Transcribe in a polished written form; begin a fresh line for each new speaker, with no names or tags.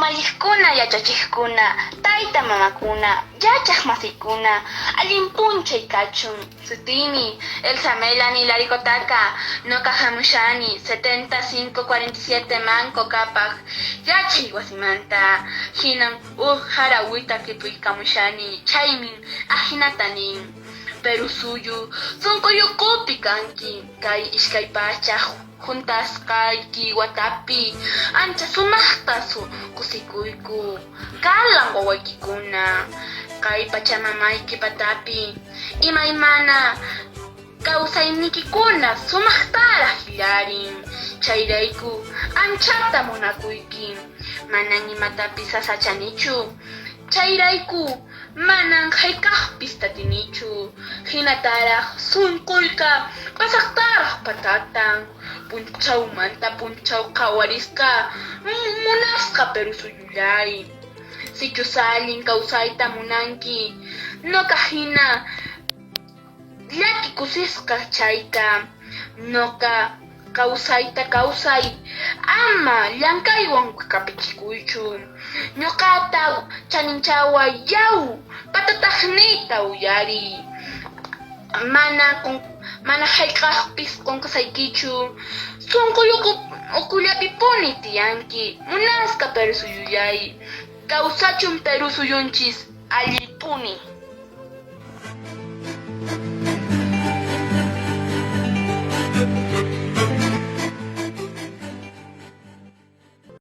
Umalliqkuna, yachachiqkuna, tayta mamakuna, yachaq masiykuna, allin p'unchay kachun. Sutiymi Elsa Melanie Laricotaka, noqa hamushani 7547 Manco Cápac yachay wasimanta. Hinan huk harawita qhipuykamushani, chaymin ahinata nin, Perú suyu sunquyukupi kanki, kay 200 Huntasqayki watapi ancha sumaqta kusikuyku, kalan wawaykikuna, kay pachamamayki patapi imaymana kawsayniykikuna sumaqtaraq hillarin, chayrayku anchata munakuyki, manan imatapis sasachanichu, chayrayku Manan hayk'aqpis tatinichu, hinataraq sunquyqa pasaqtaraq patatan, p'unchawmanta p'unchaw qhawarisqa munasqa Perú suyullay. Sichus allin kawsayta munanki, noqa hina Llaki kusisqa chayta noqa kawsayta kawsay, ama llank'aywan kapichikuychu. Ñoqata chaninchaway yaw, patataqniyta uyariy. Mana mana hayk'aqpis qonqasaykichu, sonqoy ukhullapipuni tiyanki, munasqa Perú suyullay. Kawsachun Perú suyunchis allipuni.